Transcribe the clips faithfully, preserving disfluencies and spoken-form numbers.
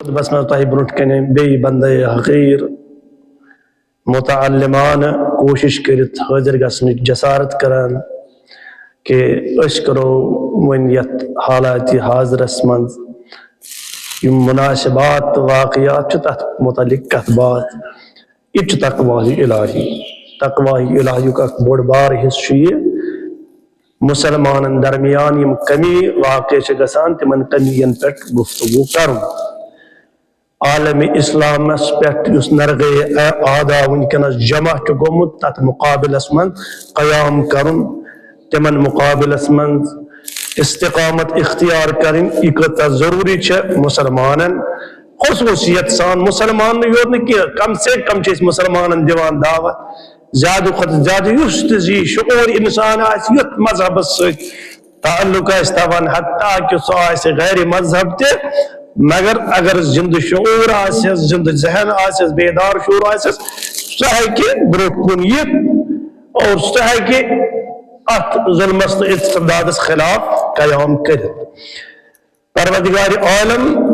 بس منٛز تۄہہِ برونٛٹھ کنہِ بیٚیہِ بندے حقیٖر متعلمانہٕ کوٗشِش کٔرِتھ حٲضِر گژھنٕچ جسارت کران کہِ أسۍ کرو وۄنۍ یتھ حالاتِ حاضرس منٛز یِم مناسبات تہٕ واقعات چھِ تتھ متعلق کتھ باتھ۔ یہِ تہِ چھُ تقوی الہی۔ تقوی الہیُک اکھ بوٚڑ بار حصہٕ چھُ یہِ، مسلمانن درمیان یِم کمی واقع چھِ گژھان، تِمن کمیَن پٮ۪ٹھ گفتگو کرُن۔ عالم اسلامس پٮ۪ٹھ یُس نرغے اعدا وٕنکیٚنس جمع چھُ گوٚمُت، تتھ مقابلس منٛز قیام کرُن، تِمن مقابلس منٛز استقامت اختیار کرٕنۍ، یہِ کۭژاہ ضروٗری چھےٚ مسلمانن خصوٗصیت سان، مسلمانن یوت نہٕ کینٛہہ، کم سے کم چھِ أسۍ مسلمانن دِوان دعوت، زیادٕ کھۄتہٕ زیادٕ یُس تہِ زی شعوٗر انسان آسہِ، یُتھ مذہبس سۭتۍ تعلق آسہِ تھاوان، حتیٰ کہِ سُہ آسہِ غیر مذہب تہِ، مگر اگر زندٕ شعوٗر آسٮ۪س، زندٕ ذہن آسٮ۪س، بیدار شعوٗر آسٮ۪س، سُہ ہیٚکہِ برٛونٛہہ کُن یِتھ اور سُہ ہیٚکہِ اتھ ظلمس تہٕ استبدادس خلاف قیام کٔرِتھ۔ پروردگار عالم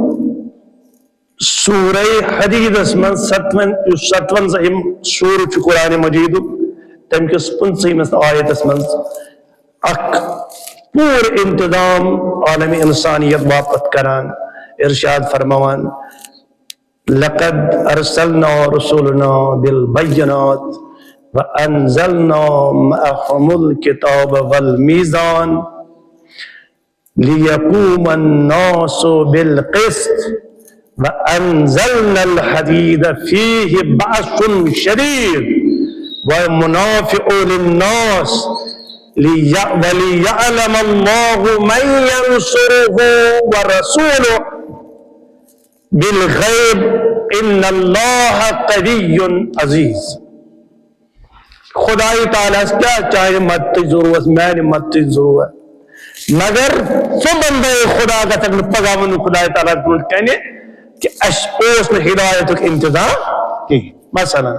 سورہ حدیدس منٛز ستون، یُس ستونزاہِم سورہ چھُ قرآن مجیدُک، تَمہِ کِس پٕنٛژٕہمِس آیتس منٛز اکھ پوٗرٕ انتظام عالم انسانیت باپتھ کران، ارشاد فرماوان، لقد ارسلنا رسلنا بالبينات وانزلنا معهم الكتاب والميزان ليقوم الناس بالقسط وأنزلنا الحديد فيه بأس شديد ومنافع للناس لي-، وليعلم الله من ينصره ورسوله بالغيب إن الله قوي عزيز۔ خدای تعالیٰ ہس کیٛاہ چانہِ مدتٕچ ضروٗرت، میانہِ مدتٕچ ضروٗرت؟ مگر سُہ بندے خدا گژھکھ نہٕ پگاہ ونُن خدای تعالیٰ ہس برونٛٹھ کنہِ کہِ اسہِ اوس نہٕ ہدایتُک انتظام کینٛہہ۔ مثلاً،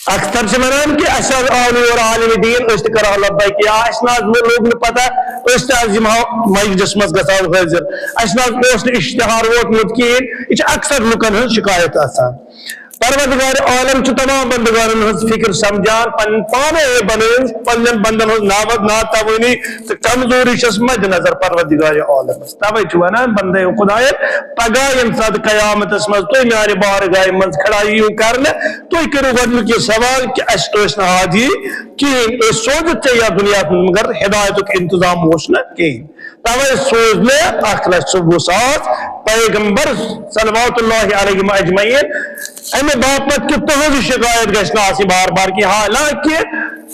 اکثر چھِ ونان کہِ اسہِ حظ آو نہٕ یور عالمِ دیٖن، أسۍ تہِ کرو لبیک، یا اسہِ نہ حظ لوٚگ نہٕ پتہ، أسۍ تہِ حظ یِمہو مسجدس منٛز گژھو حٲضِر، اسہِ نہ حظ اوس نہٕ اشتہار ووتمُت کِہیٖنۍ۔ یہِ چھِ اکثر لُکن ہٕنٛز شکایت آسان۔ پروردگار عالم چھُ تمام بندگانن ہٕنٛز فکر سمجھان، پنٕنۍ پانے بنٲوِتھ پننٮ۪ن بندن ہٕنٛز ناوت ناتوٲنی تہٕ کمزوری چھس مد نظر پروردگار عالمس۔ توے چھُ ونان بندے خدایَن، پگاہ ییٚمہِ ساتہٕ قیامتس منٛز تُہۍ میانہِ بارگاہہِ منٛز کھڑا یِیِو کرنہٕ، تُہۍ کٔرِو گۄڈٕنیُک یہِ سوال کہِ اسہِ ٲسۍ نہٕ حاضی کِہیٖنۍ، أسۍ سوٗزِتھ ژےٚ یتھ دُنیاہس منٛز، مگر ہدایتُک انتظام اوس نہٕ کِہیٖنۍ۔ توے سوٗز مےٚ اکھ لچھ ژوٚوُہ ساس پیغمبر صلوات اللہ علیہم اجمعین، امہِ باپتھ کہِ تُہنٛز شکایت گژھِ نہٕ آسٕنۍ بار بار کینٛہہ۔ حالانکہ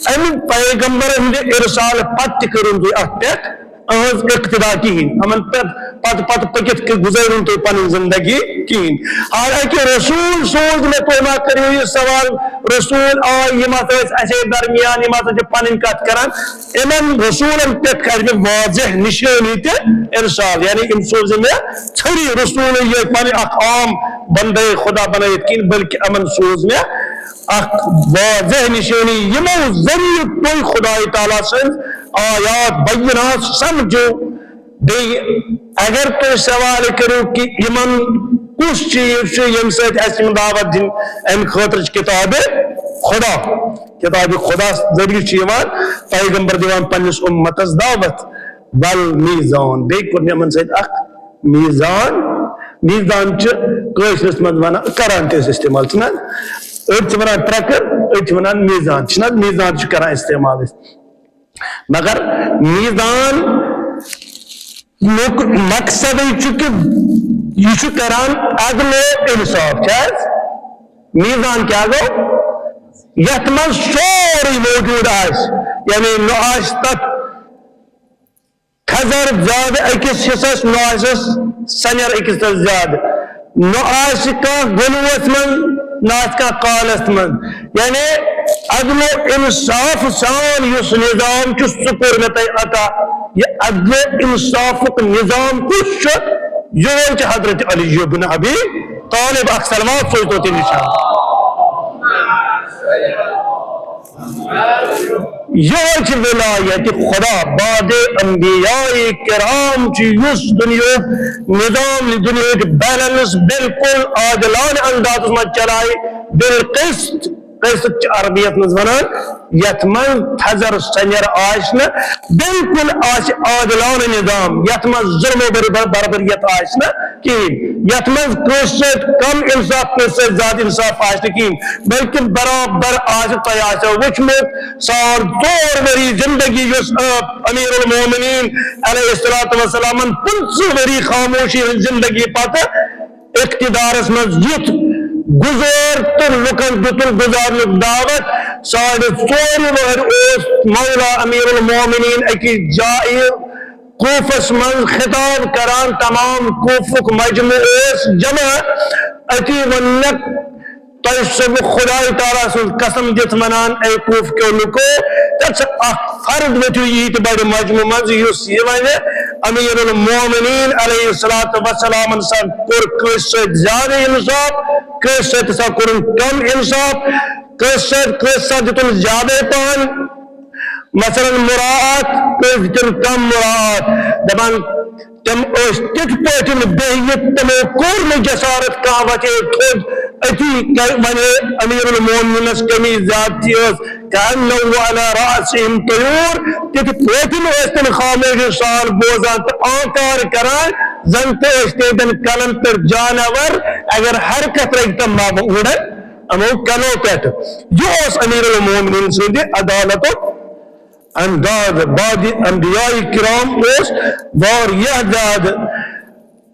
امہِ پیغمبر ہٕنٛدِ ارسال پتہٕ تہِ کٔرِو نہٕ تُہۍ اتھ پٮ۪ٹھ أہنٛز اقتدا کِہیٖنۍ، یِمن پٮ۪ٹھ پتہٕ پتہٕ پٔکِتھ تہِ گُزٲرِو نہٕ تُہۍ پنٕنۍ زندگی کِہیٖنۍ۔ حالانکہ رسول سوٗز مےٚ، تُہۍ ما کٔرِو یہِ سوال، رسول آے، یِم ہسا ٲسۍ اسے درمیان، یِم ہسا چھِ پنٕنۍ کتھ کران۔ یِمن رسولن پٮ۪ٹھ کرِ مےٚ واضح نشٲنی تہِ ارسال، یعنی یِم سوزِ مےٚ ژھٔری رسولٕے یٲتۍ، پنٕنۍ اکھ عام بندے خدا بنٲیِتھ کِہیٖنۍ، بلکہِ یِمن سوز مےٚ اکھ واضح نشٲنی، یِمو ذٔریعہٕ تُہۍ خدای تعالیٰ سٕنٛز آیات بینات سمجھو۔ بیٚیہِ اگر تُہۍ سوال کٔرِو کہِ یِمن کُس چیٖز چھُ ییٚمہِ سۭتۍ اَسہِ یِم دعوت دِنۍ، اَمہِ خٲطرٕ چھِ کِتابہِ خدا، کِتابہِ خدا ذٔریعہٕ چھُ یِوان پیغمبر دِوان پننِس اُمتس دعوت۔ ول میزان، بیٚیہِ کوٚر مےٚ یِمن سۭتۍ اکھ میزان۔ میزان چھِ کٲشرِس منٛز ونان، کران تہِ أسۍ استعمال، چھِنہ؟ أڑۍ چھِ ونان ترٛکٕر، أڑۍ چھِ ونان میزان، چھِنہ حظ؟ میزان چھِ کران استعمال أسۍ۔ مگر میزان نُک مقصدٕے چھُ کہِ یہِ چھُ کران عدل و انصاف۔ کیٛازِ؟ میزان کیٛاہ گوٚو؟ یتھ منٛز سورُے موجود آسہِ، یعنی نہ آسہِ تتھ کھزر زیادٕ أکِس حصس، نہ آسٮ۪س سنیر أکِس حصس زیادٕ، نہ آسہِ کانٛہہ گُنوس منٛز، نہ آسہِ کانٛہہ قالس منٛز۔ یعنی عدل و انصاف سان یُس نظام چھُ، سُہ کوٚر مےٚ تۄہہِ عطا۔ یہِ عدل و انصافُک نظام کُس چھُ؟ یہِ وول چھُ حضرت علی ابن ابی طالب۔ اکھ صلوات سوزتو تٔمِس۔ یہے چھِ ولایت خدا بعد انبیاء کرام چھِ، یُس دنیاہُک نظام، دنیاہُک بیلنس بالکل عادلانہ اندازس منٛز چلایہِ۔ بالقسط، قسط چھِ عربیت منٛز ونان یتھ منٛز تھزر سنیر آسہِ نہٕ، بالکل آسہِ عادلانہ نظام، یتھ منٛز ظلم و بر-، برابریت آسہِ نہٕ کِہیٖنۍ، یتھ منٛز کٲنٛسہِ سۭتۍ کم انصاف، کٲنٛسہِ سۭتۍ زیادٕ انصاف آسہِ نہٕ کِہیٖنۍ، بلکہ برابر آسہِ۔ تۄہہِ آسیو وٕچھمُت، ساڑ ژور ؤری زندگی یۄس، آ، امیر المومنین علیہ الصلوۃ والسلامن پٕنٛژٕہ ؤری خاموشی ہٕنٛز زندگی پتہٕ اقتدارس منٛز یُتھ گُزٲر تہٕ لُکن دیُتُن گُزارنُک دعوت، ساڑِ ژورِ وٕہٕرۍ اوس مولا امیر المومنین أکِس جایہِ کوفس منٛز خطاب کران، تمام کوفُک مجمع اوس جمع۔ أتی ووٚن مےٚ، تۄہہِ چھُسو بہٕ خداے تعالیٰ سٕنٛز قسم دِتھ ونان، اے کوفہٕ کیو لُکو، ژےٚ چھُ اکھ فرد ؤتھِو ییٖتۍ بڑِ مجمع منٛز، یُس یہِ ونہِ، امیر المومنین علیہ الصلوۃ والسلامن سا کوٚر کٲنٛسہِ سۭتۍ زیادٕ انصاف، کٲنٛسہِ سۭتۍ سا کوٚرُن کم انصاف، کٲنٛسہِ سۭتۍ، کٲنٛسہِ سا دیُتُن زیادَے پہن۔ مثلاً مراعات، کٔژ تِم کم مراعات، دپان تِم ٲسۍ تِتھ پٲٹھۍ بِہِتھ، تِمو کوٚر نہٕ جسارت کانٛہہ وۄتھے تھوٚد۔ أتی کر-، ونے امیر المومنینس کمی زیادتی ٲس، کأنه على رأسهم طيور، تِتھ پٲٹھۍ ٲسۍ تِم خاموشی سان بوزان تہٕ آنکار کران، زن تہِ ٲسۍ تِہنٛدٮ۪ن کلن پٮ۪ٹھ جانور، اگر حرکت رٔٹۍ تِم ما اُڑن۔ یِمو کلو پٮ۪ٹھ۔ یہِ اوس امیر المومنین سٕنٛدِ عدالتُک انداز۔ بعد انبیاء کرام اوس واریاہ زیادٕ۔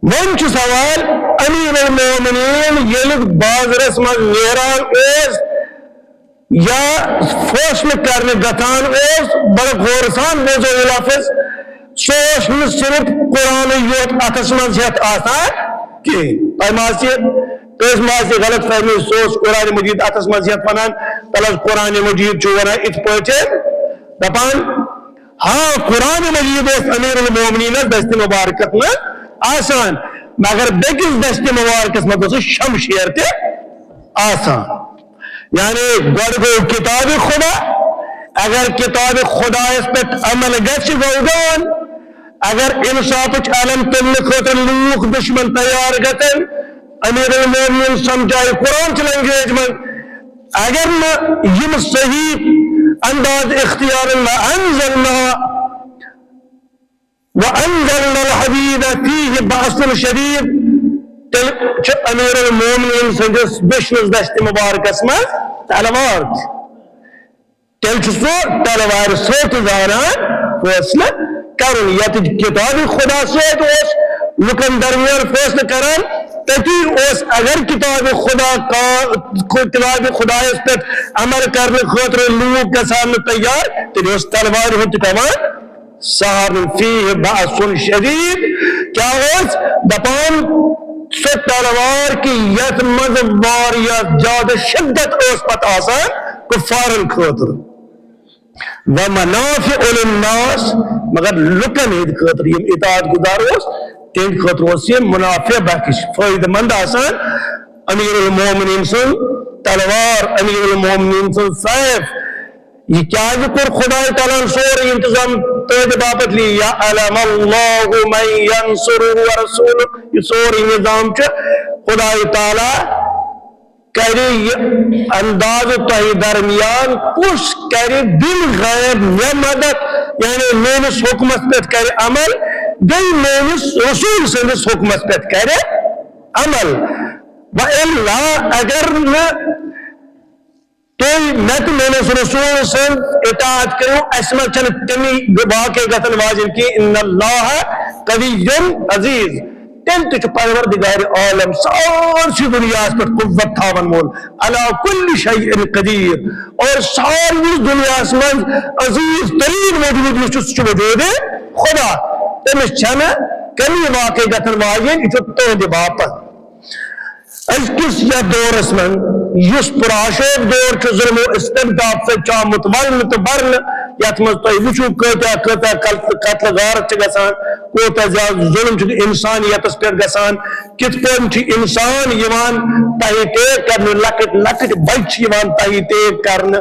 وۄنۍ چھُ سوال، امیر المومنین ییٚلہِ بازرس منٛز نیران اوس یا فٲصلہٕ کرنہِ گژھان اوس، بڑٕ غورٕ سان بوزو یہِ لفظ، سُہ اوس نہٕ صرف قرآنٕے یوت اتھس منٛز ہٮ۪تھ آسان کِہیٖنۍ۔ تۄہہِ ما آسہِ، کٲنٛسہِ ما آسہِ غلط فہمی، سُہ اوس قرآن مجید اتھس منٛز ہٮ۪تھ ونان، تلہٕ حظ قرآن مجید چھُ ونان اِتھ پٲٹھۍ، دپان، ہاں، قرآن مجید اوس امیر المومنینس دستِ مبارکس منٛز آسان، مگر بیٚکِس دستِ مبارکس منٛز اوس شمشیر تہِ آسان۔ یعنی گۄڈٕ گوٚو کتابِ خدا، اگر کتابِ خدایس پٮ۪ٹھ عمل گژھِ گوٚو گان، اگر انصافٕچ علم تُلنہٕ خٲطرٕ لوٗکھ دشمن تیار گژھن، امیر المومنین سمجھایہِ قرآن چہِ لنگویج منٛز، اگر نہٕ یِم صحیح انداز اختیار نہ انزلنا وانزلنا الحدید فیہ بأس شدید، تیٚلہِ چھُ امیر المومنین سٕنٛدِس دٔچھنِس دستِ مبارکس منٛز تلوار تہِ۔ تیٚلہِ چھُ سُہ تلوارِ سۭتۍ زانان فٲصلہٕ کرُن۔ ییٚتہِ کتابِ خدا سۭتۍ اوس لُکن درمیان فٲصلہٕ کران، تٔتی اوس اگر کتابِ خدا کا-، کتابِ خدایس پٮ۪ٹھ عمل کرنہٕ خٲطرٕ لوٗکھ گژھان نہٕ تیار، تیٚلہِ اوس تلوارِ ہُنٛد تہِ پٮ۪وان سہارُن۔ فیہ بأس شدید، کیٛاہ اوس دپان؟ سۄ تلوار کہِ یتھ منٛز واریاہ زیادٕ شدت ٲس پتہٕ آسان کفارن خٲطرٕ۔ ومنافع للناس، مگر لُکن ہٕنٛدِ خٲطرٕ، یِم اطاعت گُزار اوس، تِہنٛدِ خٲطرٕ اوس یہِ منافع بخش، فٲیدٕ مند آسان۔ امیر المومنین سُنٛد تلوار، امیر المومنین سُنٛد سیف، یہِ کیٛازِ کوٚر خدای تعالیٰ ہن سورُے انتظام تُہنٛدِ باپتھ؟ لیعلم اللہ من ینصرہ ورسولہ، یہِ سورُے نظام چھُ خدای تعالیٰ کرِ یہِ اندازٕ تۄہہِ درمیان، کُس کرِ بالغیب مےٚ مدد، یعنی میٲنِس حُکمس پٮ۪ٹھ کرِ عمل، بیٚیہِ میٲنِس رسول سٕنٛدِس حُکمس پٮ۪ٹھ کرِ عمل۔ وَإِلَّا، اگر نہٕ تُہۍ مےٚ تہٕ میٲنِس رسول سٕنٛز اطاعت کٔرِو، اَسہِ منٛز چھَنہٕ کمی واقع گژھن واجٮ۪ن کینٛہہ۔ ان اللہ قوی عزیز، تیٚلہِ تہِ چھُ پروردگار عالم سارسی دُنیاہَس پٮ۪ٹھ قوت تھاون وول، علی کل شیء قدیر، اور سارنٕے دُنیاہَس منٛز عزیز تریٖن وجود یُس چھُ، سُہ چھُ وجود خدا۔ تٔمِس چھَنہٕ کمی واقع گژھن واجٮ۪ن، یہِ چھُ تُہنٛدِ باپتھ۔ أزکِس یَتھ دورس منٛز یُس پُرآشوب دور چھُ، ظلم و استبداد سۭتۍ چھُ آمُت ولنہٕ تہٕ برنہٕ، یَتھ منٛز تُہۍ وٕچھِو کۭتیٛاہ کۭتیٛاہ قتل، قتل غارت چھِ گژھان، کوٗتاہ زیادٕ ظلم چھُ اِنسانیتس پٮ۪ٹھ گژھان، کِتھ پٲٹھۍ چھُ اِنسان یِوان تحیہِ ٹیک کرنہٕ، لۄکٕٹۍ لۄکٕٹۍ بچہِ چھِ یِوان تحیہِ ٹیک کرنہٕ۔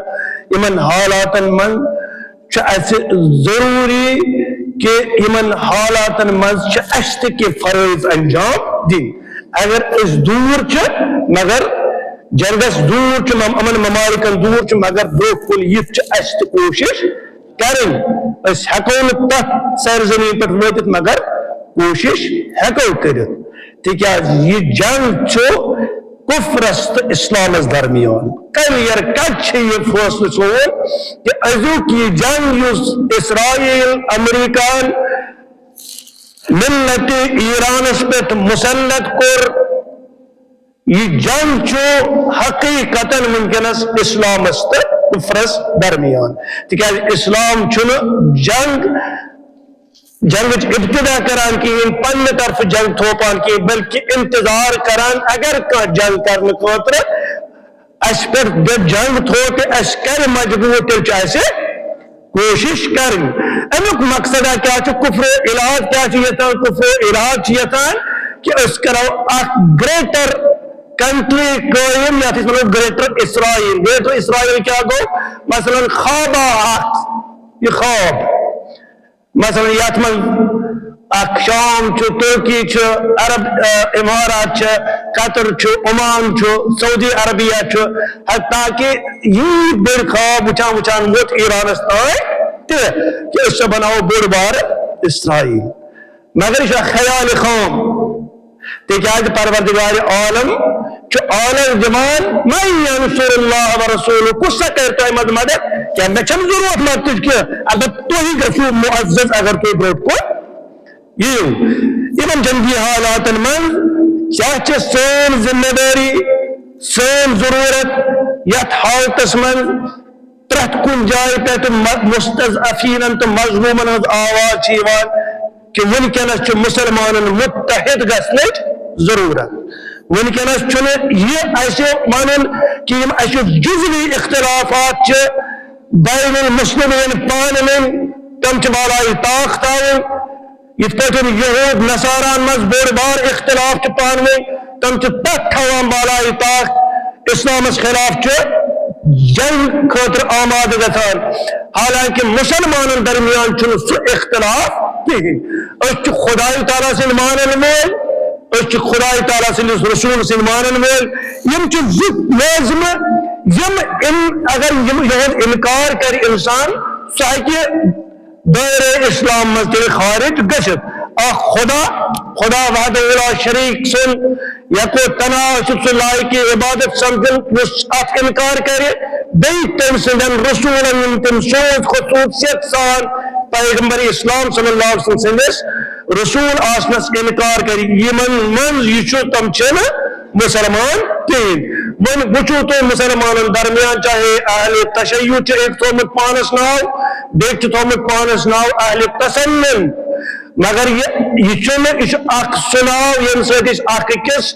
یِمن حالاتن منٛز چھُ اَسہِ ضروٗری کہِ یِمن حالاتن منٛز چھِ اَسہِ تہِ کینٛہہ فرٲیض انجام دِنۍ۔ اگر أسۍ دوٗر چھِ، مگر جنگس دوٗر چھِ، مم-، یِمن ممالکن دوٗر چھِ، مگر برٛونٛہہ کُن یِتھ چھِ اَسہِ تہِ کوٗشش کرٕنۍ۔ أسۍ ہٮ۪کو نہٕ تتھ سرزمین پٮ۪ٹھ وٲتِتھ، مگر کوٗشش ہٮ۪کو کٔرِتھ۔ تِکیازِ یہِ جنگ چھُ کفرس تہٕ اسلامس درمیان۔ کلیر کٹ چھُ یہِ فٲصلہٕ سون کہِ أزیُک یہِ جنگ یُس اسرائیل، امریکان، ملت ایرانس پٮ۪ٹھ مسلط کوٚر، یہِ جنگ چھُ حقیقتاً وٕنکیٚنس اسلامس تہٕ کفرس درمیان۔ تِکیازِ اسلام چھُنہٕ جنگ، جنگٕچ ابتدا کران کِہیٖنۍ، پننہِ طرفہٕ جنگ تھوپان کِہیٖنۍ، بلکہِ انتظار کران، اگر کانٛہہ جنگ کرنہٕ خٲطرٕ اسہِ پٮ۪ٹھ دِ-، جنگ تھوو تہٕ اسہِ کرِ مجبوٗر، تیٚلہِ چھُ اسہِ کوٗشش کرٕنۍ۔ امیُک مقصد کیٛاہ چھُ؟ کفر و الحاد کیٛاہ چھُ یژھان؟ کفر و الحاد چھُ یژھان کہِ أسۍ کرو اکھ greater country قٲیِم، یتھ أسۍ ونو greater اسرائیل۔ greater اسرائیل کیٛاہ گوٚو؟ مثلاً خوابا اکھ، یہِ خواب، مثلاً یتھ منٛز اکھ شام چھُ، ترکی چھُ، عرب، آ، امارات چھِ، قطر چھُ، عمان چھُ، سعودی عربیہ چھُ، حتیٰ کہِ یی بٔڑۍ خواب وٕچھان وٕچھان ووت ایرانس تام تہِ کہِ أسۍ سا بناوو بوٚڑ بارٕ اسرائیل۔ مگر یہِ چھُ اکھ خیال خام، تِکیازِ پروردگار عالم چھُ آرڈر دِوان، "من ینصر اللہ و رسولہ"، کُس سا کرِ تۄہہِ منٛز مدد؟ کیٛاہ مےٚ چھَنہٕ ضروٗرت مددٕچ کینٛہہ؟ البتہ تُہی گژھِو معزز اگر تُہۍ برٛونٛٹھ کُن یِیِو۔ یِمن جنگی حالاتن منٛز کیٛاہ چھِ سٲنۍ ذمہ دٲری، سٲنۍ ضروٗرت یتھ حالتس منٛز پرٛٮ۪تھ کُنہِ جایہِ پٮ۪ٹھ م-، مستضعفیٖنن تہٕ مظلوٗمن ہٕنٛز آواز چھِ یِوان کہِ وٕنکیٚنس چھُ مُسلمانن مُتحد گژھنٕچ ضروٗرت۔ وٕنکیٚنس چھُنہٕ یہِ اَسہِ وَنُن کہِ یِم اَسہِ جُزوی اختلافات چھِ بین المسلمین پانہٕ ؤنۍ، تِم چھِ بالایہِ طاق تھاوٕنۍ۔ یِتھ پٲٹھۍ یہود نصاران منٛز بوٚڑ بار اختلاف چھُ پانہٕ ؤنۍ، تِم چھِ تتھ تھاوان بالایہِ طاق، اسلامس خلاف چھُ جنگ خٲطرٕ آمادٕ گژھان، حالانکہ مسلمانن درمیان چھُنہٕ سُہ اختلاف کِہیٖنۍ۔ أسۍ چھِ خدای تعالیٰ سٕنٛدۍ مانن وٲلۍ، أسۍ چھِ خدای تعالیٰ سٕنٛدِس رسول سٕنٛدۍ مانن وٲلۍ۔ یِم چھِ زٕ لٲزمہٕ، یِم ان-، اگر یِم، یِہُنٛد انکار کرِ انسان، سُہ ہیٚکہِ دٲیرہ اسلام منٛز تیٚلہِ خارج گٔژھِتھ۔ اکھ خدا، خدا وحدہ لا شریک سُنٛد یکو تنہا ٲسِتھ سُہ لایق عبادت سمجھُن، یُس اتھ انکار کرِ، بیٚیہِ تٔمۍ سٕنٛدٮ۪ن رسولن یِم تٔمۍ سوٗز خصوصیت سان پیغمبر اسلام صلی اللہ علیہ وسلم سٕنٛدِس رسول آسنس انکار کرِ، یِمن منٛز یہِ چھُ، تِم چھِنہٕ مسلمان کِہیٖنۍ۔ وۄنۍ وٕچھِو تُہۍ، مسلمانن درمیان چاہے اہل تشیع چھِ أکۍ تھوٚومُت پانس ناو، بیٚکۍ چھِ تھوٚومُت پانس ناو اہل تسنن، مگر یہِ، یہِ چھُنہٕ، یہِ چھُ اکھ سُہ ناو ییٚمہِ سۭتۍ أسۍ اکھ أکِس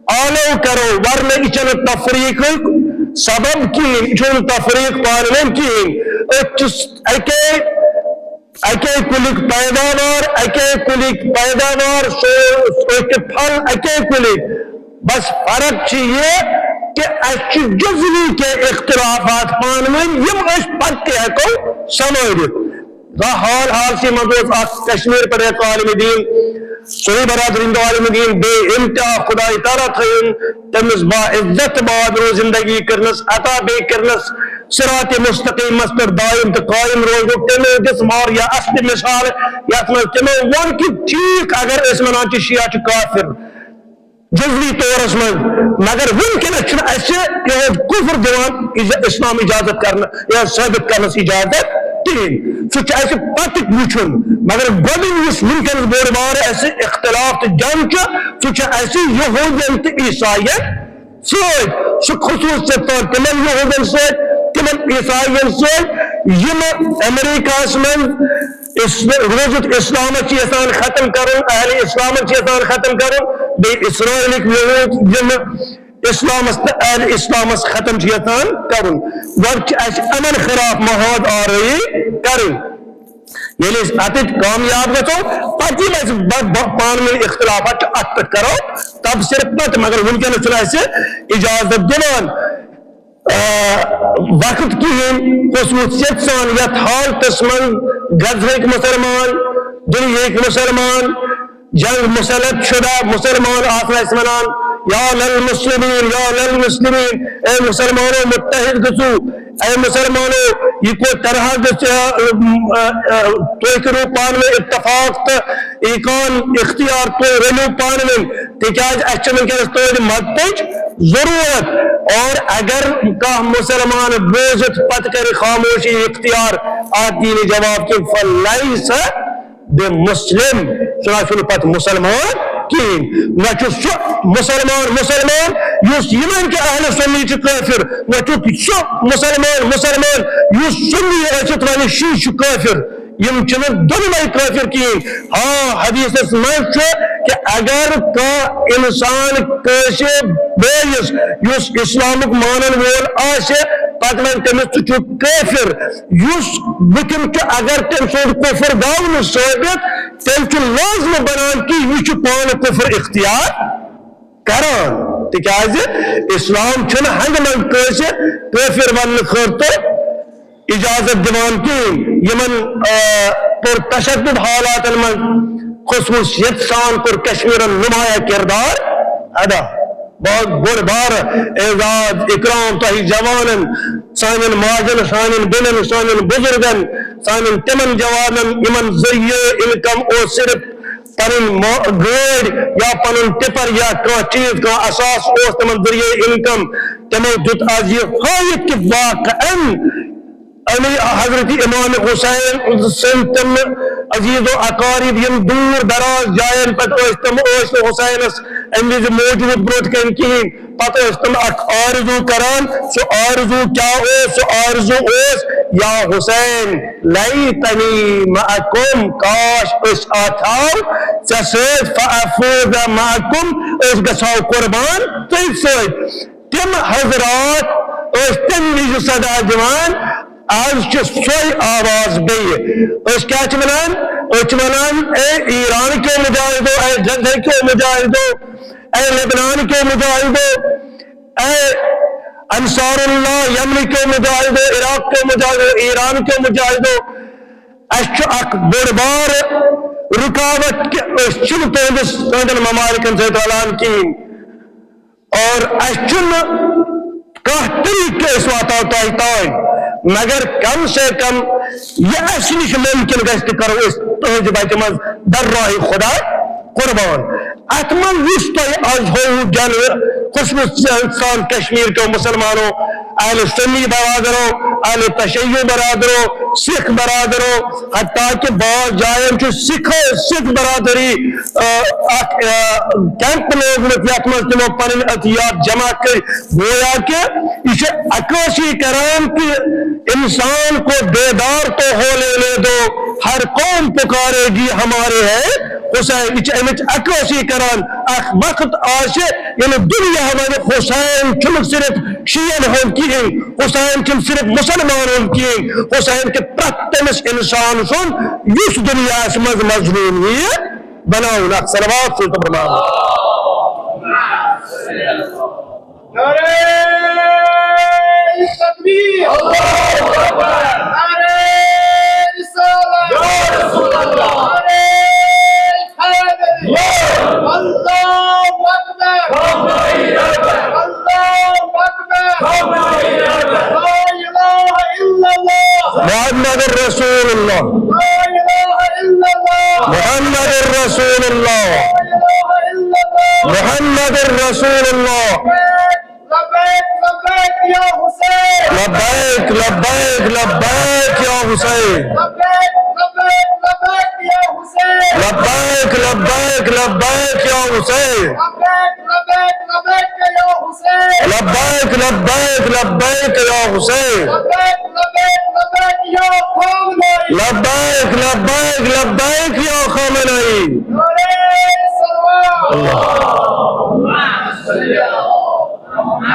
آلو کرو، ورنہٕ یہِ چھَنہٕ تفریقُک سبب کِہیٖنۍ، یہِ چھُنہٕ تفریق پانہٕ ؤنۍ کِہیٖنۍ۔ أسۍ چھِ اَکے اَکے کُلیُک پیداوار، اَکے کُلیُک پیداوار، سُہ، سُہ تہِ پھل اَکے کُلیُک۔ بس فرق چھِ یہِ کہِ اَسہِ چھِ جُزوی کینٛہہ اختلافات پانہٕ ؤنۍ، یِم أسۍ پتہٕ تہِ ہٮ۪کو سمٲرِتھ۔ حال حالسٕے منٛز اوس اکھ کشمیر پٮ۪ٹھ اکھ عالم دین، سُے برادری ہُنٛد عالم دین، بے انتہا خدای تعالیٰ تھٲیِن تٔمِس با عزت با آبرو زندگی کٔرنَس عطا، بیٚیہِ کٔرنَس صراط مستقیمس پٮ۪ٹھ دائم تہٕ قائم روزنُک۔ تٔمۍ دِژ واریاہ اصل مثال، یتھ منٛز تٔمۍ ووٚن کہِ ٹھیک، اگر أسۍ ونان چھِ شیعہ چھِ کافر جزوی طورس منٛز، مگر وٕنکیٚنس چھُنہٕ اسہِ یِہُنٛد کفر دِوان اِج-، اسلام اجازت کرنہٕ یا ثٲبت کرنس اجازت کِہیٖنۍ۔ سُہ چھُ اسہِ پتہٕ وٕچھُن، مگر گۄڈٕ یُس وٕنکیٚنس بوٚڑ بارٕ اسہِ اختلاف تہٕ جنگ چھُ، سُہ چھُ اسہِ یہودین تہٕ عیسائین سۭتۍ، سُہ خصوصیت تھاوان تِمن یہودین سۭتۍ، تِمن عیسائین سۭتۍ، یِم امریکہس منٛز اس-، روزُت اسلامس چھِ یژھان ختم کرُن، اہل اسلامس چھِ یژھان ختم کرُن، بیٚیہِ اسرائیلٕکۍ یہود یِم اسلامس تہٕ اہل اسلامس ختم چھِ یژھان کرُن۔ گۄڈٕ چھِ اسہِ یِمن خلاف محاذ آرٲیی کرٕنۍ۔ ییٚلہِ أسۍ اتٮ۪تھ کامیاب گژھو، پتہٕ یِم اسہِ ب-، ب-، پانہٕ ؤنۍ اختلافات چھِ، اتھ پٮ۪ٹھ کرو تبصرٕ پتہٕ، مگر وٕنکیٚنس چھُنہٕ اسہِ اجازت دِوان۔ آ، وقت کِہیٖنۍ، خصوٗصیت سان یَتھ حالتس منٛز غزہٕکۍ مُسلمان، دُنیہٕکۍ مُسلمان، جنگ مسلط شدہ مُسلمان آسن اَسہِ وَنان، یا للمسلمین، یا للمسلمین، اے مُسلمانو متحد گژھو، اے مُسلمانو، یہِ کوٚت طرح گژھِ، آ، آ، آ، تُہۍ کٔرِو پانہٕ ؤنۍ اتفاق تہٕ ایقان اختیار، تُہۍ رٔلِو پانہٕ ؤنۍ، تِکیازِ اَسہِ چھِ وٕنکیٚنَس تُہٕنٛدِ مدتٕچ ضروٗرت۔ اور اگر کانٛہہ مُسلمان بوٗزِتھ پتہٕ کرِ خاموشی اختیار اَتھ دِنہٕ جواب کہِ فلیس بمسلم، سُہ نہ چھُنہٕ پتہٕ مُسلمان کِہیٖنۍ۔ نہ چھُ سُہ مُسلمان مُسلمان یُس یِمن کہِ اہل سنی چھِ کٲفِر، نہ چھُ سُہ مُسلمان مُسلمان یُس سنی ٲسِتھ وَنہِ شیعہ چھُ کٲفِر۔ یِم چھِنہٕ دۄنوَے کٲفِر کِہیٖنۍ۔ آ، حدیثس منٛز چھُ کہِ اگر کانٛہہ انسان کٲنٛسہِ بٲیِس یُس اسلامُک مانن وول آسہِ، پتہٕ وَنہِ تٔمِس، "ژٕ چھُکھ کٲفِر"، یُس وٕنکیٚن چھُ، اگر تٔمۍ سُنٛد کفر گوٚو نہٕ ثٲبت، تیٚلہِ چھُ لازمہٕ بنان کہِ یہِ چھُ پانہٕ کفر اختیار کران، تِکیازِ اسلام چھُنہٕ ہنگہٕ منگہٕ کٲنٛسہِ کٲفِر وننہٕ خٲطرٕ اجازت دِوان کِہیٖنۍ۔ یِمن، آ، کوٚر تشدد حالاتن منٛز خصوصیت سان کوٚر کشمیرن نمایاں کردار ادا۔ بہت بوٚڑ بار اعزاز اکرام تۄہہِ جوانن، سانٮ۪ن ماجن، سانٮ۪ن بیٚنٮ۪ن، سانٮ۪ن بزرگن، سانٮ۪ن تِمن جوانن، یِمن ذٔریعہٕ انکم اوس صرف پنٕنۍ مو-، گٲڑۍ یا پنُن ٹِپر یا کانٛہہ چیٖز، کانٛہہ اثاث اوس تِمن ذٔریعہٕ انکم۔ تِمو دیُت از یہِ ہٲوِتھ کہِ واقعاً اَمہِ حضرت امام حسین سٕنٛدۍ تِم عزیز و اقارب یِم دوٗر دراز جاین پٮ۪ٹھ ٲسۍ، تِم ٲسۍ نہٕ حسینس امہِ وِزِ موجود برونٛٹھ کنہِ کِہیٖنۍ۔ پتہٕ ٲسۍ تِم اکھ آرزو کران، سُہ آرزو کیٛاہ اوس؟ سُہ آرزو اوس، یا حسین، لیتنی معکم، کاش أسۍ آسہو ژےٚ سۭتۍ، فافوز معکم، أسۍ گژھو قربان تٔتھۍ سۭتۍ۔ تِم حضرات ٲسۍ تَمہِ وِزِ صدا دِوان، آز چھِ سۄے آواز بیٚیہِ۔ أسۍ کیٛاہ چھِ وَنان؟ أسۍ چھِ وَنان، اے ایران کیو مجاہدو، اے غزہ کیو مجاہدو، اے لبنان کیو مجاہدو، اے انصار اللہ یمن کیو مجاہدو، عراق کیو مجاہدو، ایران کیو مجاہدو، اَسہِ چھُ اکھ بوٚڑ بار رُکاوٹ کہِ أسۍ چھِنہٕ تُہنٛدِس، تُہنٛدٮ۪ن ممالکن سۭتۍ رلان کِہیٖنۍ۔ اور اَسہِ چھُنہٕ کانٛہہ طریٖقہٕ کہِ أسۍ واتو تۄہہِ تام، مگر کم سے کم یہِ اَسہِ نِش مُمکِن گژھِ، تہِ کرو أسۍ تُہٕنٛزِ وتہِ منٛز در راہِ خدا قربان۔ اَتھ منٛز یُس تۄہہِ آز ہووُ جلوٕ، خصوٗصی سان کشمیٖر کیو مُسلمانو، اہل سنی برادرو، اہل تشیع برادرو، سکھ برادرو، حتیٰ کہ بعض جاین چھُ سکھ، سکھ برادری، آ، اکھ، آ، کیمپ لوگمُت، یتھ منٛز تِمو پنٕنۍ عطیات جمع کٔرۍ۔ گویا کہ یہِ چھِ عکٲسی کران کہ انسان کو دیدار تو ہو لینے دو، ہر قوم پکارے گی ہمارے ہے حسین۔ یہِ چھِ امِچ عکٲسی کران۔ اکھ وقت آسہِ ییٚلہِ دُنیا ونہِ حسین چھُنہٕ صرف شیعن ہُنٛد کِہیٖنۍ، حسین چھُنہٕ صرف مُسلمانن ہُنٛد کِہیٖنۍ، حسین چھُ پرٛٮ۪تھ تٔمِس اِنسان سُنٛد یُس دُنیاہَس منٛز مظلوٗم یِیہِ بناونہٕ۔ اکھ صلوات سوٗزتو برماوان۔ نعرہ تکبیر۔ اللہ اکبر۔ نعرہ رسالت۔ یا رسول اللہ۔ نعرہ حیدری۔ اللہ اکبر۔ اللہ اکبر۔ لا الہ الا اللہ۔ محمد رسول اللہ۔ لا الہ الا اللہ۔ محمد رسول اللہ۔ لا الہ الا اللہ۔ محمد رسول اللہ۔ لبیک، لبیک یا حسین۔ لبیک، لبیک، لبیک یا حسین۔ لبیک، لبیک، لبیک یا حسین۔ لبیک، لبیک، لبیک یا حسین۔ لبیک، لبیک، لبیک یا حسین۔ لبیک، لبیک، لبیک یا حسین۔ لبیک، لبیک، لبیک یا خامنہ ای۔ لبیک، لبیک، لبیک یا خامنہ ای۔ نعرہ صلوات۔ اللہم صل علی محمد۔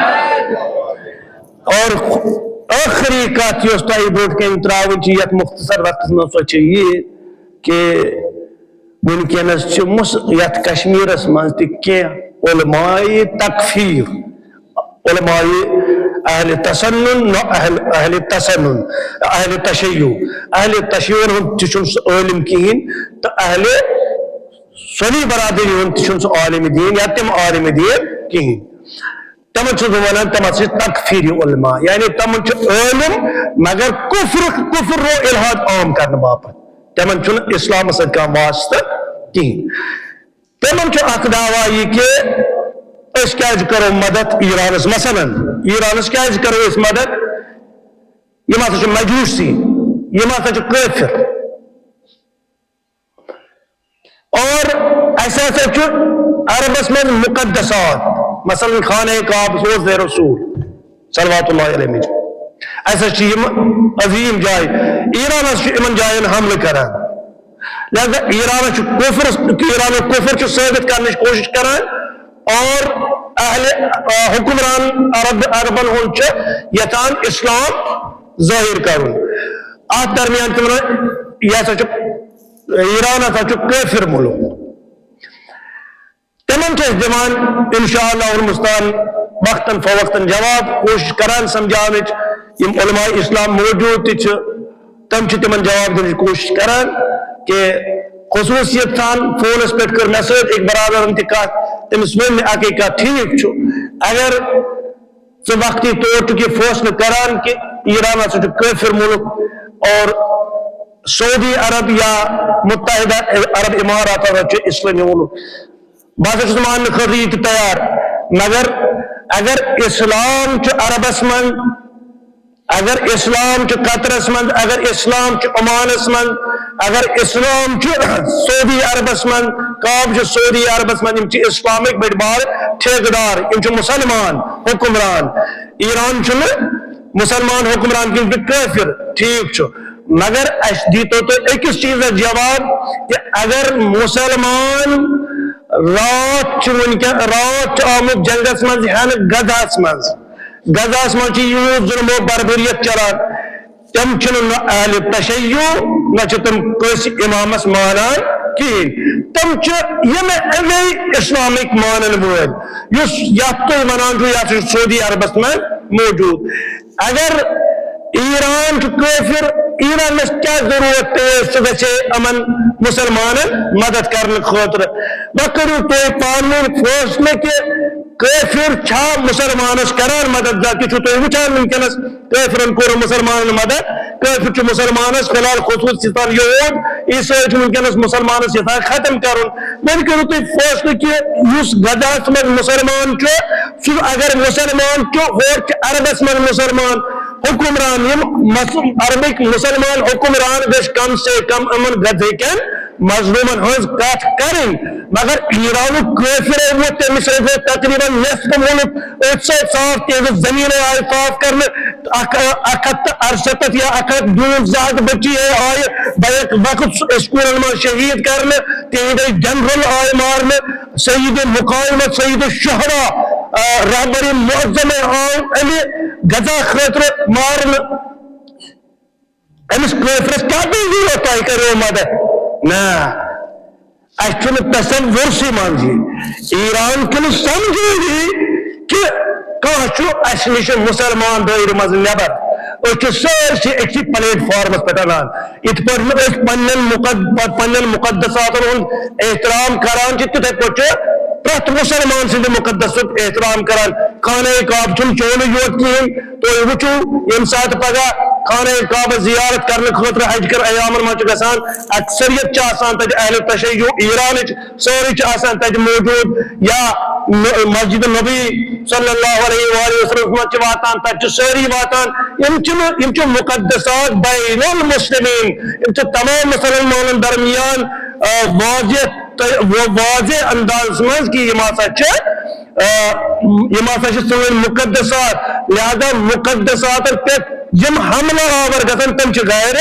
اور ٲخری کتھ یۄس تۄہہِ برونٛٹھ کنہِ ترٛاوٕنۍ چھِ یتھ مختصر وقتس منٛز، سۄ چھِ یہِ کہِ وٕنکیٚنس چھِ مُس-، یتھ کشمیرس منٛز تہِ کینٛہہ علماء تکفیر، علماء اہل تسنن، نہ اہل، اہل تسنن، اہل تشیع۔ اہل تشیعن ہُنٛد تہِ چھُنہٕ سُہ عٲلِم کِہیٖنۍ، تہٕ اہل سنی برادری ہُنٛد تہِ چھُنہٕ سُہ عالم دین یا تِم عالم دین کِہیٖنۍ۔ تِمن چھُس بہٕ وَنان، تِم ہسا چھِ تکفیری علماء، یعنی تِمن چھُ عٲلِم، مگر کفر، کفر رو الحاد عام کرنہٕ باپتھ۔ تِمن چھُنہٕ اسلامس سۭتۍ کانٛہہ واسطہٕ کِہیٖنۍ۔ تِمن چھُ اکھ دعویٰ یہِ کہِ أسۍ کیازِ کرو مدد ایرانس؟ مثلاً، ایرانس کیازِ کرو أسۍ مدد؟ یِم ہسا چھِ مجوسی، یِم ہسا چھِ کٲفر۔ اور اسہِ ہسا چھُ عربس منٛز مقدسات، مثلاً خانہ کعبہ، روضہ رسول صلوات اللہ علیہ۔ اسہِ ہسا چھِ یِم عظیٖم جایہِ، ایران ہسا چھُ یِمن جاین حملہٕ کران۔ لہذا ایران چھُ کفر، ایرانُک کفر چھُ ثٲبت کرنٕچ کوٗشِش کران، اور اہل، آ، حکمران عرب، عربن ہُنٛد چھُ یژھان اسلام ظٲہر کرُن۔ اتھ درمیان چھُ ونان، یہِ ہسا چھُ، ایران ہسا چھُ کٲفر مُلک۔ تِمن چھِ أسۍ دِوان انشاءاللہ المستعان وقتاً فوقتاً جواب، کوٗشِش کران سمجھاونٕچ۔ یِم علماء اسلام موجود تہِ چھِ، تِم چھِ تِمن جواب دِنٕچ کوٗشِش کران۔ کہِ خصوٗصیت سان فونس پٮ۪ٹھ کٔر مےٚ سۭتۍ أکۍ برادرن تہِ کتھ، تٔمِس ووٚن مےٚ اکٕے کتھ، ٹھیٖک چھُ، اگر ژٕ وقتی طور چھُکھ یہِ فٲصلہٕ کران کہِ ایران ہسا چھُ کٲفر مُلک اور سعودی عرب یا متحدہ عرب امارات ہسا چھُ اسلٲمی مُلک، بہٕ ہسا چھُس ماننہٕ خٲطرٕ یہِ تہِ تیار، مگر اگر اسلام چھُ عربس منٛز، اگر اسلام چھُ قطرس منٛز، اگر اسلام چھُ عمانس منٛز، اگر اسلام چھُ سعودی عربس منٛز، کعبہ چھُ سعودی عربس منٛز، یِم چھِ اسلامٕکۍ بٔڑۍ بار ٹھیکہٕ دار، یِم چھِ مسلمان حکمران۔ ایران چھُنہٕ مسلمان حکمران کینٛہہ، یِم چھِ کٲفر، ٹھیٖک چھُ، مگر اسہِ دیٖتو تُہۍ أکِس چیٖزس جواب کہِ اگر مسلمان راتھ چھُ وٕنکیٚن، راتھ چھُ آمُت جنگس منٛز ہٮ۪نہٕ غزہس منٛز، غزہس منٛز چھِ یوٗت ظلم و بربریت چلان، تِم چھِنہٕ نہ اہل تشیع، نہ چھِ تِم کٲنٛسہِ امامس مانان کِہیٖنۍ۔ تِم چھِ یِم اَمے اسلامٕکۍ مانن وٲلۍ، یُس یتھ تُہۍ ونان چھِو، یہِ ہسا چھُ سعودی عربس منٛز موجود۔ اگر ایران چھُ کٲفر، ایرانس کیٛاہ ضروٗرت پیٚیہِ، سُہ گژھِ ہے یِمن مسلمانن مدد کرنہٕ خٲطرٕ۔ وۄنۍ کٔرِو تُہۍ پانہٕ ؤنۍ فٲصلہٕ کہِ کٲفر چھا مسلمانس کران مدد؟ زِ تہِ چھِو تُہۍ وٕچھان وٕنکیٚنس، کٲفرن کوٚر مسلمانن مدد، کٲفر چھُ مسلمانس فی الحال خصوٗصی سان یوٗت، عیسٲے چھُ وٕنکیٚنس مسلمانس یژھان ختم کرُن۔ وۄنۍ کٔرِو تُہۍ فٲصلہٕ کہِ یُس غزہس منٛز مسلمان چھُ، سُہ اگر مسلمان چھُ، ہورٕ چھِ عربس منٛز مسلمان حکمران، یِم مس-، عربٕکۍ مسلمان حکمران گژھِ کم سے کم یِمن غزہٕکٮ۪ن مظلومن ہٕنٛز کتھ کرٕنۍ، مگر ایرانُک کٲفرو ووت تٔمِس سۭتۍ ووت تقریباً نصف مُلک أتھۍ سۭتۍ صاف، تِہنٛزٕ زٔمیٖنہٕ آیہِ صاف کرنہٕ، اکھ، اکھ ہتھ تہٕ ارستتھ یا اکھ ہتھ دُوَنزاہ بچی آیہِ بیک وقت سکوٗلن منٛز شہیٖد کرنہٕ، تِہنٛدے جنرل آیہِ مارنہٕ، سید مقاومت، سید الشہداء، آ، رہبر معظم آو امہِ غزہ خٲطرٕ مارنہٕ۔ أمِس کٲفرس کیٛاہ دٔلیٖل اوس تۄہہِ کریو مدد؟ نہ، اَسہِ چھُنہٕ تصورسٕے منٛز یہِ۔ ایران چھُنہٕ سمجھٲنی کہِ کانٛہہ چھُ اَسہِ نِش مسلمان دٲیرٕ منٛز نٮ۪بر۔ أسۍ چھِ سٲرسٕے أکسٕے پلیٹ فارمس پٮ۪ٹھ اَنان۔ یِتھ پٲٹھۍ نہٕ أسۍ پننٮ۪ن مُقد-، پننٮ۪ن مُقدساتن ہُنٛد احترام کران چھِ، تِتھے پٲٹھۍ چھُ پرٛٮ۪تھ مسلمان سٕنٛدِ مُقدسُک احترام کران۔ خانہ کعبہ چھُنہٕ چونُے یوت کِہیٖنۍ، تُہۍ وٕچھِو، ییٚمہِ ساتہٕ پگاہ خانہ کعبہ زیارت کرنہٕ خٲطرٕ حج کٮ۪ن ایامن منٛز چھُ گژھان، اکثریت چھِ آسان تتہِ اہل تشیع ایرانٕچ، سٲری چھِ آسان تتہِ موجود، یا م-، مسجد نبی صلی اللہ علیہ وآلہ وسلم منٛز چھِ واتان، تتہِ چھِ سٲری واتان۔ یِم چھِنہٕ، یِم چھِ مقدسات بین المسلمین، یِم چھِ تمام مسلمانن درمیان، آ، واضح تہٕ و-، واضح اندازس منٛز کہِ یِم ہسا چھِ، آ، یِم ہسا چھِ سٲنۍ مقدسات، لہذا مقدساتن پٮ۪ٹھ یِم حملہٕ آور گژھن، تِم چھِ غیر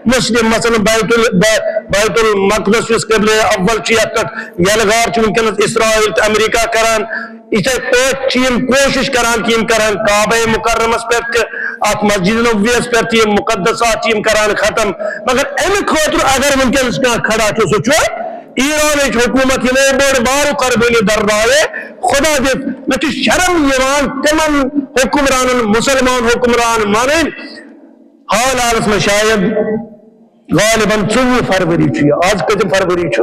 مسلم۔ مثلاً بیت ال-، بی-، بیت المقدس یُس قبلہ اول چھُ، یتھ پٮ۪ٹھ یلغار چھُ وٕنکیٚنس اسرائیل تہٕ امریکہ کران، یِتھے پٲٹھۍ چھِ یِم کوٗشِش کران کہِ یِم کرن کعبہ مکرمس پٮ۪ٹھ تہِ، اتھ مسجد نبویس پٮ۪ٹھ تہِ یِم مقدسات چھِ یِم کران ختم۔ مگر امہِ خٲطرٕ اگر وٕنکیٚنس کانٛہہ کھڑا چھُ، سُہ چھُ ایرانٕچ حکومت یِمو بٔڑ بارٕ قربٲنی دررایے، خدا دِتھ، مےٚ چھُ شرم یِوان تِمن حکمرانن، مسلمان حکمران ونٕنۍ۔ حال حالس منٛز شاید غالباً ژوٚوُہ فروری چھُ یہِ۔ آز کۭژاہ فروری چھُ؟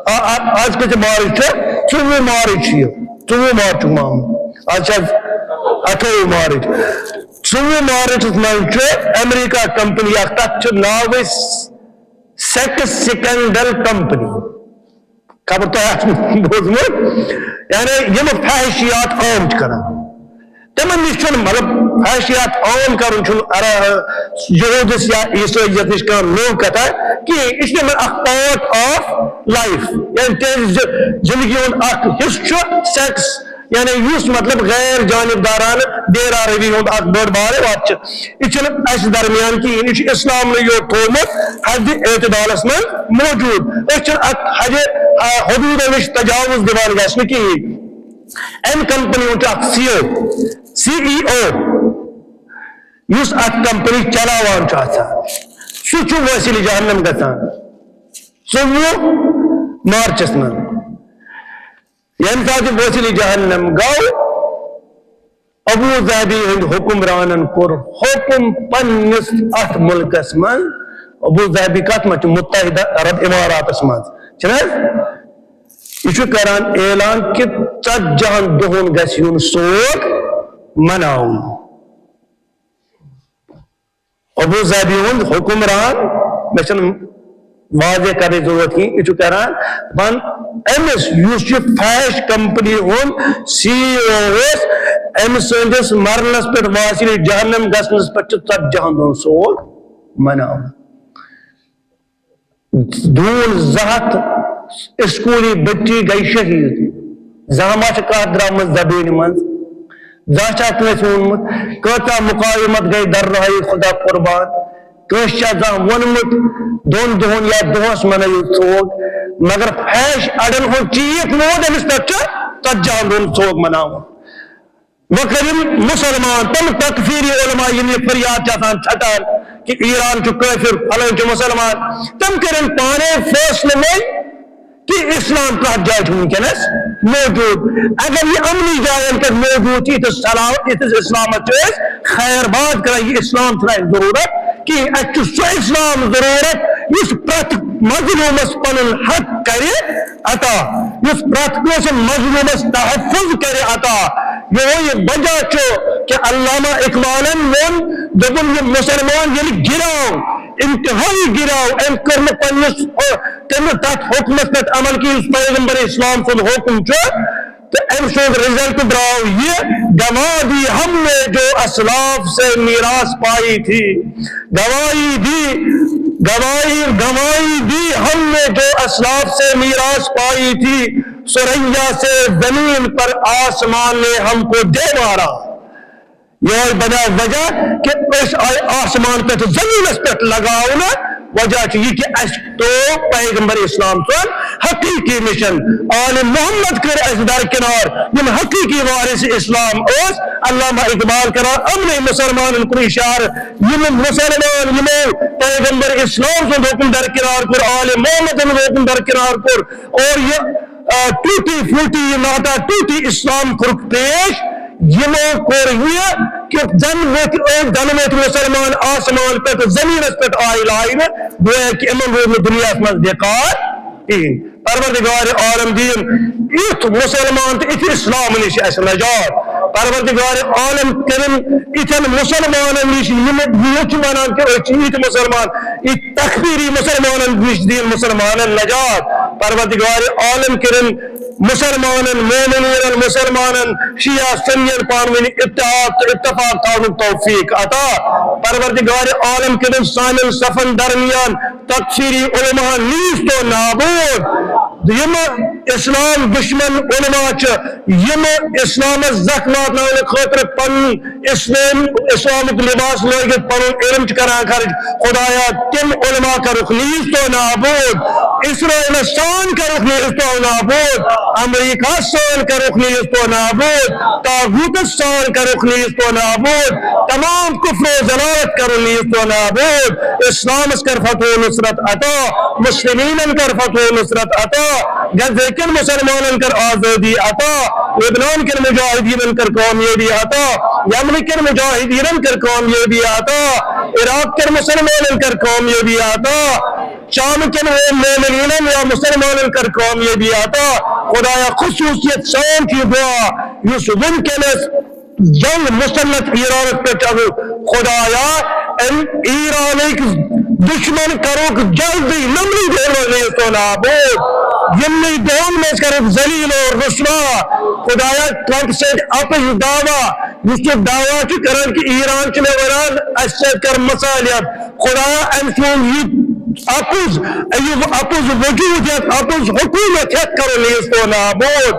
آ، آ، آز کۭژاہ مارچ چھُ؟ ژوٚوُہ مارچ چھُ یہِ۔ ژوٚوُہ مارچُک معاملہٕ۔ آز چھِ حظ اَٹھووُہ مارچ۔ ژوٚوُہ مارچس منٛز چھُ امریکہ کمپنی اکھ، تتھ چھُ ناو أسۍ سیکس سکینڈل کمپنی۔ خبر تۄہہِ آسہِ بوٗزمُت، یعنی یِم فحشیات عام چھِ کران، تِمن نِش چھُنہٕ، مطلب، فحشیات عام کرُن چھُنہٕ ارا-، یہودس یا عیسٲیت نِش کانٛہہ نٔو کتھا کِہیٖنۍ۔ یہِ چھُ تِمن اکھ part of life، یعنی تِہنٛزِ زِ-، زندگی ہُنٛد اکھ حصہٕ چھُ سیکس، یعنی یُس، مطلب، غیر جانبدارانہٕ دیرا روی ہُنٛد اکھ بٔڑ بارٕ وتھ چھِ۔ یہِ چھُنہٕ اَسہِ درمیان کِہیٖنۍ، یہِ چھُ اِسلامنٕے یوت تھوٚومُت حدِ اعتدالس منٛز موجود۔ أسۍ چھِنہٕ اتھ حدِ، آ، حدوٗدو نِش تجاوز دِوان گژھنہٕ کِہیٖنۍ۔ امہِ کمپنی ہُنٛد چھُ اکھ سی او، سی ای او، یُس اتھ کمپنی چلاوان چھُ آسان، سُہ چھُ وٲصِلِ جہنم گژھان ژوٚوُہ مارچس منٛز۔ ییٚمہِ ساتہٕ یہِ وٲصِلِ جہنم گوٚو، ابو ظہبی ہٕنٛدۍ حکمرانن کوٚر حکم پننِس اتھ مُلکس منٛز۔ ابو ظہبی کتھ منٛز چھُ؟ متحدہ عرب اماراتس منٛز، چھُنہٕ حظ؟ یہِ چھُ کران اعلان کہِ ژتجی ہن دۄہن گژھِ یُن سوگ مناونہٕ۔ ابو ظہبی ہُنٛد حکمران، مےٚ چھَنہٕ واضح کرنٕچ ضروٗرت کِہیٖنۍ، یہِ چھُ کران، دَپان، أمِس یُس یہِ فحش کمپنی ہُنٛد سی ای او اوس، أمۍ سٕنٛدِس مرنس پٮ۪ٹھ، وٲصِلِ جہنم گژھنس پٮ۪ٹھ چھُ ژتجی ہن دۄہن سوگ مناوان۔ دوٗن زٕ ہتھ اسکولی بچی گٔے شہیٖد۔ زانٛہہ ما چھِ کتھ درٛامٕژ زبٲنہِ منٛز؟ زانٛہہ چھا کٲنٛسہِ ووٚنمُت؟ کۭژاہ مقاومت گٔے درناہی خدا قربان؟ کٲنٛسہِ چھا زانٛہہ ووٚنمُت دۄن دۄہن یا دۄہس منٲیِو ژوگ؟ مگر فحش اڑن ہُنٛد چیٖت موٗد أمِس پٮ۪ٹھ چھُ ژتجی ہن دۄہن ژوگ مناوُن۔ وۄنۍ کٔرِن مُسلمان، تِم تکفیری علماء یِم یہِ فریاد چھِ آسان ژھٹان کہِ ایران چھُ کٲفِر، فلٲنۍ چھُ مُسلمان، تِم کٔرِن پانے فٲصلہٕ وۄنۍ کہِ اسلام کتھ جایہِ چھُ وٕنکیٚنس موجود۔ اگر یہِ امنی جاین پٮ۪ٹھ موجود چھُ، یِتھِس سلام-، یِتھِس اسلامس چھِ أسۍ خیر باد کران، یہِ اسلام چھُنہٕ اَسہِ ضروٗرت کِہیٖنۍ۔ اَسہِ چھُ سُہ اسلام ضروٗرت یُس پرٛٮ۪تھ مظلومس پنُن حق کرِ عطا، یُس پرٛٮ۪تھ کٲنٛسہِ مظلومس تحفظ کرِ عطا۔ یِہوٚے وجہ چھُ کہِ علامہ اقبالن ووٚن، دوٚپُن، یہِ مُسلمان ییٚلہِ گِراو، انتہٲیی گِراو، أمۍ کٔر نہٕ پننِس، تٔمۍ تتھ حُکمس پٮ۪ٹھ عمل کہِ یُس پیغمبر اسلام سُنٛد حُکم چھُ، تہٕ أمۍ سُنٛد result درٛاو یہِ، گنوا دی ہم نے جو اسلاف سے میراث پائی تھی، گواہی دی، گواہی، گواہی دی ہم نے جو اسلاف سے میراث پائی تھی، ثریا سے زمین پر آسمان نے ہم کو دے مارا۔ یہوے بنیو وجہ کہ أسۍ آے آسمان پٮ۪ٹھ زمینس پٮ۪ٹھ لگاونہٕ۔ وجہ چھُ یہِ کہ اَسہِ تو پیغمبر اسلام سُنٛد حقیقی مِشن آل محمد کٔر اَسہِ درکنار۔ یِم حقیقی وارث اسلام ٲسۍ، علامہ اقبال کران یِمنٕے مُسلمانن کُن اشارٕ، یِم مُسلمان یِمو پیغمبر اسلام سُنٛد حُکم درکنار کوٚر، آل محمد سُنٛد حُکم درکنار کوٚر، اور یہِ، آ، ٹوٹی پھوٹی، یہِ ناٹا ٹوٹی اسلام کوٚرُکھ پیش۔ یِمو کوٚر یہِ کہ زن ؤتھۍ أسۍ، زن ؤتھۍ مُسلمان آسمان پٮ۪ٹھ زمینس پٮ۪ٹھ آے لاینہٕ، گویا کہ یِمن روٗد نہٕ دُنیاہس منٛز بیکار کِہیٖنۍ۔ پروردگار عالم دِیِن یُتھ مُسلمان تہٕ یِتھ اسلام نِش اَسہِ نجات۔ پروردگار عالم کٔرِن یِتھٮ۪ن مُسلمانن نِش، یِم یہِ چھِ وَنان کہ أسۍ چھِ یِتھۍ مُسلمان، یِتھۍ تکفیری مُسلمانن نِش دِیِن مُسلمانن نجات۔ پروردگار عالم کٔرِن مُسلمانن، مومنیٖنن، مُسلمانن، شیعہ سُنین پانہٕ ؤنۍ اتحاد تہٕ اتفاق تھاونُک توفیق عطا۔ پروردگار عالم کٔرِن سانٮ۪ن صفن درمیان تکفیری علماء نیست و نابود۔ یِم اسلام دشمن علماء چھِ، یِم اسلامس زکھ واتناونہٕ خٲطرٕ پنُن اسلام، اسلامُک لباس لٲگِتھ پنُن علم چھِ کران خرچ، خدایا، تِم علماء کرُکھ نیز تو نابود، اسرائیلس سان کرُکھ نیز تو نابود، امریکہ سان کرُکھ نیز تو نابود، طاغوتس سان کرُکھ نیز تو نابود، تمام کفر و ضلالت کرُن نیز تو نابود، اسلامس کر فتح و نصرت عطا، مسلمینن کر فتح و نصرت عطا، غزہ کٮ۪ن مسلمانن کر آزٲدی عطا، لبنان کٮ۪ن مجاہدیٖنن کر کامیٲبی عطا، یمن کٮ۪ن مجاہدیٖنن کر کامیٲبی عطا، عراق کٮ۪ن مسلمانن کر کامیٲبی عطا، شام کٮ۪ن مومنیٖنن یا مسلمانن کر کامیٲبی عطا۔ خدایا، خصوصیت سان چھُ یہِ دعا، یُس وٕنکیٚنس جنگ مسلط ایرانس پٮ۪ٹھ چھُ اَنُن۔ خدایا، اَمہِ ایرانٕکۍ دشمن کروکھ جلدی نمرود ہیوٚر نیستو نابود۔ یِمنٕے دۄن منٛز کروکھ ذلیل و رسوا۔ خدایا، ٹرمپ سۭتۍ اپُز دعویٰ، یُس یہِ دعویٰ چھُ کران کہِ ایران چھُ مےٚ ونان، اَسہِ سۭتۍ کر مصالحت۔ خدایا، أمۍ سُنٛد یہِ اپُز، یہِ اپُز وجود ہٮ۪تھ، اپُز حکومت ہٮ۪تھ کرو نیستو نابود۔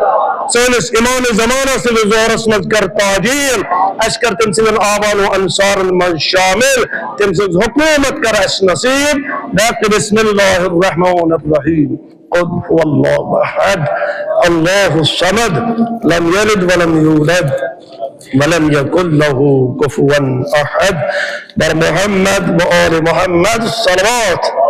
سٲنِس امام زمانہ سٕنٛدِس دورس منٛز کر تعجیل، اَسہِ کر تٔمۍ سٕنٛدٮ۪ن اعوان و انصارن منٛز شامل، تٔمۍ سٕنٛز حکومت کر اَسہِ نصیب۔ باقی بسم اللہ الرحمن الرحیم۔ قل هو الله احد، الله الصمد، لم يلد ولم يولد، ولم يكن له كفوا احد۔ بر محمد و آل محمد صلوات۔